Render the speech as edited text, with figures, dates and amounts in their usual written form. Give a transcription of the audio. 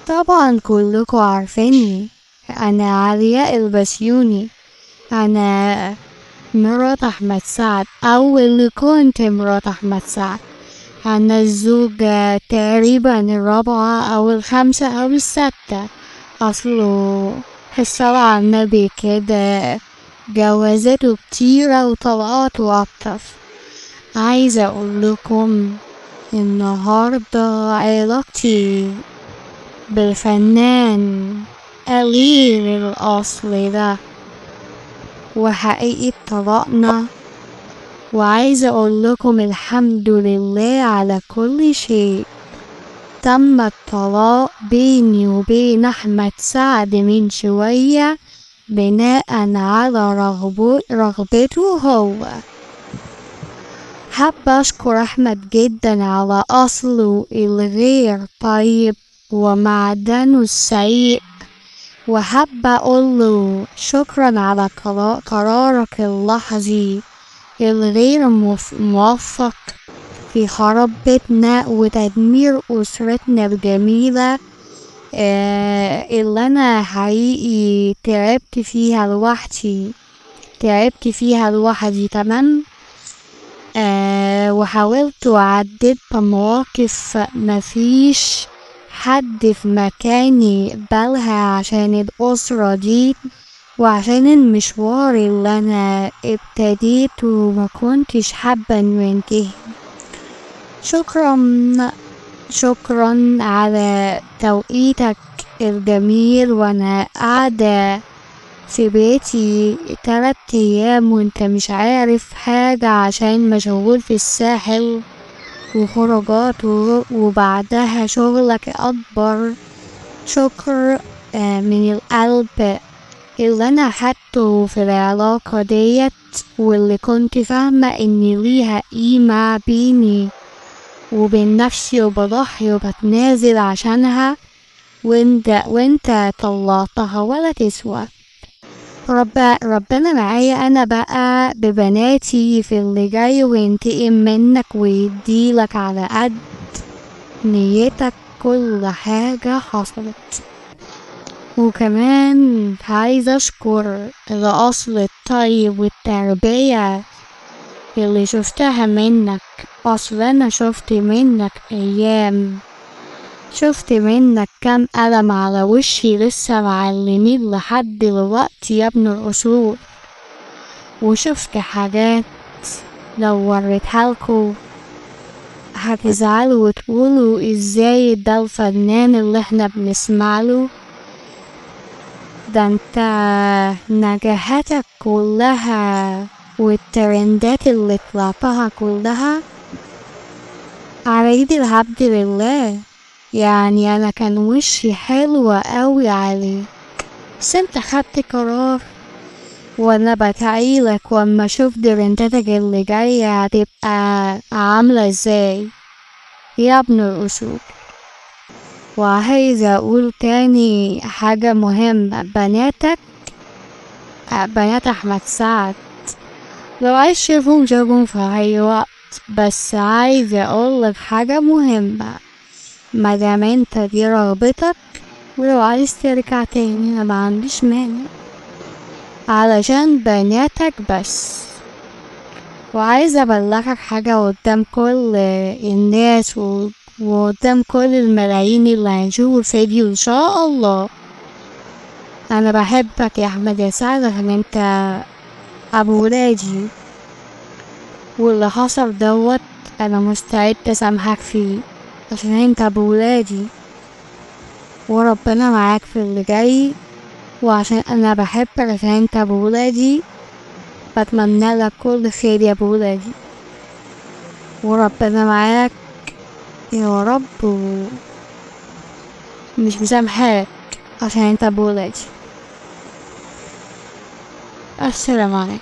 طبعا كلكوا عارفيني، أنا علياء البسيوني، أنا مرات أحمد سعد، أو اللي كنت مرات أحمد سعد. أنا الزوجة تقريبا الرابعة أو الخامسة أو السادسة، أصله الصلاة على النبي كده جوازاته كتيرة وطلقاته أكتر. عايزة أقول لكم النهاردة علاقتي بالفنان قليل الأصل ده وحقيقة طلاقنا، وعايزة أقول لكم الحمد لله على كل شيء. تم الطلاق بيني وبين أحمد سعد من شوية بناء على رغبته هو. حابة أشكر أحمد جدا على أصله الغير طيب ومعدنه السيء، وحابة أقوله شكرا على قرارك اللحظي الغير موفق في خراب بيتنا وتدمير أسرتنا الجميلة، اللي أنا حقيقي تعبت فيها لوحدي، تمام. وحاولت وعديت بمواقف مفيش حد في مكاني يقبلها عشان الأسرة دي وعشان المشوار اللي أنا ابتديته وما كنتش حابة إنه ينتهي. شكرا على توقيتك الجميل، وأنا قاعدة في بيتي 3 أيام وأنت مش عارف حاجة عشان مشغول في الساحل وخروجات وبعدها شغلك أكبر. شكر من القلب اللي أنا خدته في العلاقة ديت، واللي كنت فاهمة إن ليها قيمة بيني وبين نفسي وبضحي وبتنازل عشانها، وانت طلعتها ولا تسوى. ربنا معايا أنا بقى ببناتي في اللي جاي، وينتقم منك ويديلك على قد نيتك كل حاجة حصلت. وكمان عايزة أشكر الأصل الطيب والتربية اللي شفتها منك. أصل أنا شفت منك أيام، شفت منك كام قلم على وشي لسه معلمين لحد دلوقتي يا ابن الأصول، وشفت حاجات لو وريتها لكم هتزعلوا وتقولوا ازاي ده الفنان اللي احنا بنسمع له، ده انت نجاحاتك كلها والترندات اللي طلعتها كلها على ايد العبد لله. يعني انا كان وشي حلو قوي عليك، بس انت خدت قرار، وانا بتعيلك واما اشوف ترنداتك اللي جاية هتبقى عاملة ازاي يا ابن الأصول. وعايزة اقول تاني حاجة مهمة، بنات احمد سعد لو عايز تشوفهم شوفهم في اي وقت، بس عايزة اقولك حاجة مهمة، مادام انت دي رغبتك ولو عايز ترجع تاني انا ما عنديش مانع، علشان بناتك بس. وعايزة ابلغك حاجة قدام كل الناس وقدام كل الملايين اللي هيشوفوا الفيديو ان شاء الله، انا بحبك يا احمد يا سعد عشان انت ابو ولادي، واللي حصل دوت انا مستعد اسامحك فيه عشان انت ابو ولادي، وربنا معاك في اللي جاي، وعشان انا بحبك عشان انت ابو ولادي، بتمنى لك كل خير يا ابو ولادي، وربنا معاك يا رب، ومش مسامحاك عشان انت ابو ولادي. السلام عليكم.